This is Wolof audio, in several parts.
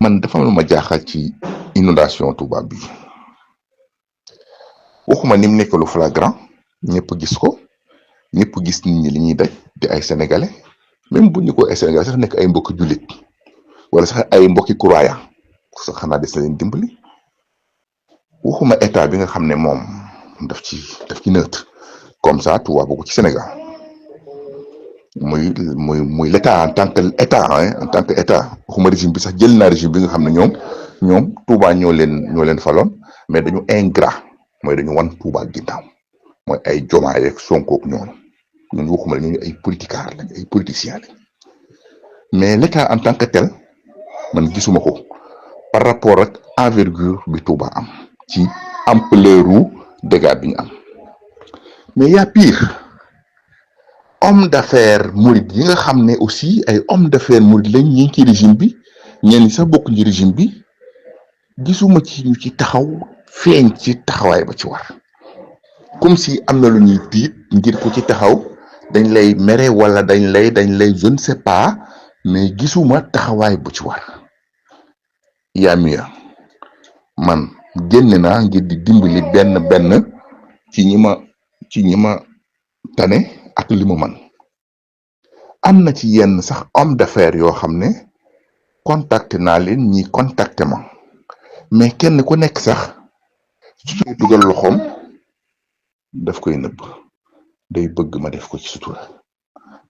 man dafa am lu ma jaaxal ci inondation Touba bi waxuma ni mu nekk lu flagrant ñëpp gis ko ñëpp gis nit ñi li ñuy daj di ay sénégalais même bu ñu ko ay sénégalais sax nekk ay mbokki jullit wala sax ay mbokki croyant sax xanaa des na leen dimbali waxuma état bi nga xam ne moom daf ci neutre comme ça Touba bokk ci Sénégal muy l'état en tant que état en tant que état waxuma régime bi sax jël naa régime bi nga xam ne ñoom Touba ñoo leen faloon mais dañu ingrat mooy dañu wan Touba ginnaaw mooy ay Diomaye rek Sonko ak ñun waxuma la ñooñu ay politiciens lañ ay politiciens lañ mais l'état en tant que tel man gisuma ko par rapport ak envergure bi Touba am ci ampleur u dégâts bi ñu am mais y a pire homme d'affaires murid yi nga xam ne aussi ay homme d'affaires murid lañ ñi ci régime bi ñenn ñi sax bokk ci régime bi gisuma ci ñu ci taxaw feeñ ci taxawaay ba ci war comme si am na lu ñuy tiit ngir ko ci taxaw dañ lay mere wala dañ lay je ne sais pas mais gisuma taxawaay bu ci war yaa mieux man génn naa ngir di dimbali benn ci ñi ma tane ak li mu man am na ci yenn sax homme d'affaires yoo xam ne contacté naa leen ñi contacté ma mais kenn ku nekk sax su ñuy dugal loxoom daf koy nëbb day bëgg ma def ko ci sutura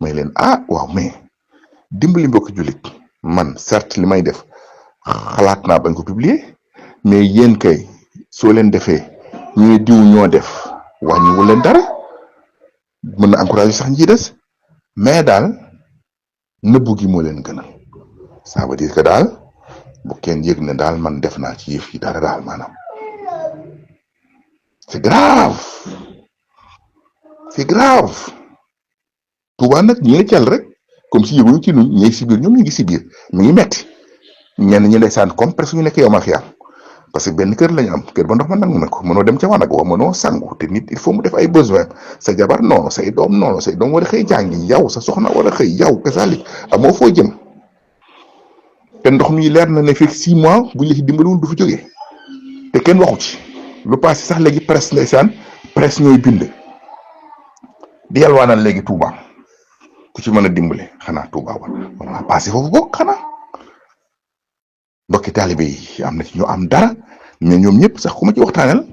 may leen waaw mais dimbali mbokk jullit man certes li may def xalaat naa bañ ko publier mais yéen kay soo leen defee ñuy diw ñoo def wàññiwul leen dara mën na encourager sax ñi des mais daal nëbbu gi moo leen gënal ça veut dire que daal bu kenn yëg ne daal man def naa ci yëf yi dara daal maanaam c'est grave Touba nag ñu ngi cal rek comme si yëguñu ci ñun ñi si biir ñoom ñu ngi si biir mi ngi metti ñenn ñi ndeysaan comme presque ñu nekk yow ma xiyaam parce que benn kër lañu am kër ba ndox ma nangu na ko mënoo dem ca wanag wa mënoo sangu te nit il faut mu def ay besoin sa jabar noonu say doom noonu say doom war a xëy jàngi yow sa soxna war a xëy yow kasalik amoo foo jëm te ndox mi leer na ne fekk 6 mois buñ la ci dimbaliwul du fi jógee te kenn waxu ci lu passé sax léegi presse ndeysaan presse ñooy bind di yalwaanal léegi Touba ku ci mën a dimbale xanaa Touba war naa passé foofu bokk xanaa mbokki taalibe yi am na ci ñu am dara mais ñoom ñëpp sax ku ma ci waxtaanal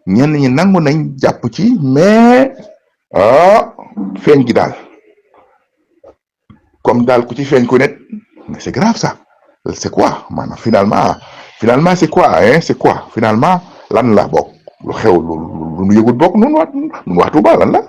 ñenn ñi nangu nañ jàpp ci mais feeñ gi daal comme daal ku ci feeñ ku net mais c'est grave ça c'est quoi maanaam finalement c'est quoi c'est quoi finalement lan la bokk lu xew lu nu yëgut bokk nun waa Touba lan la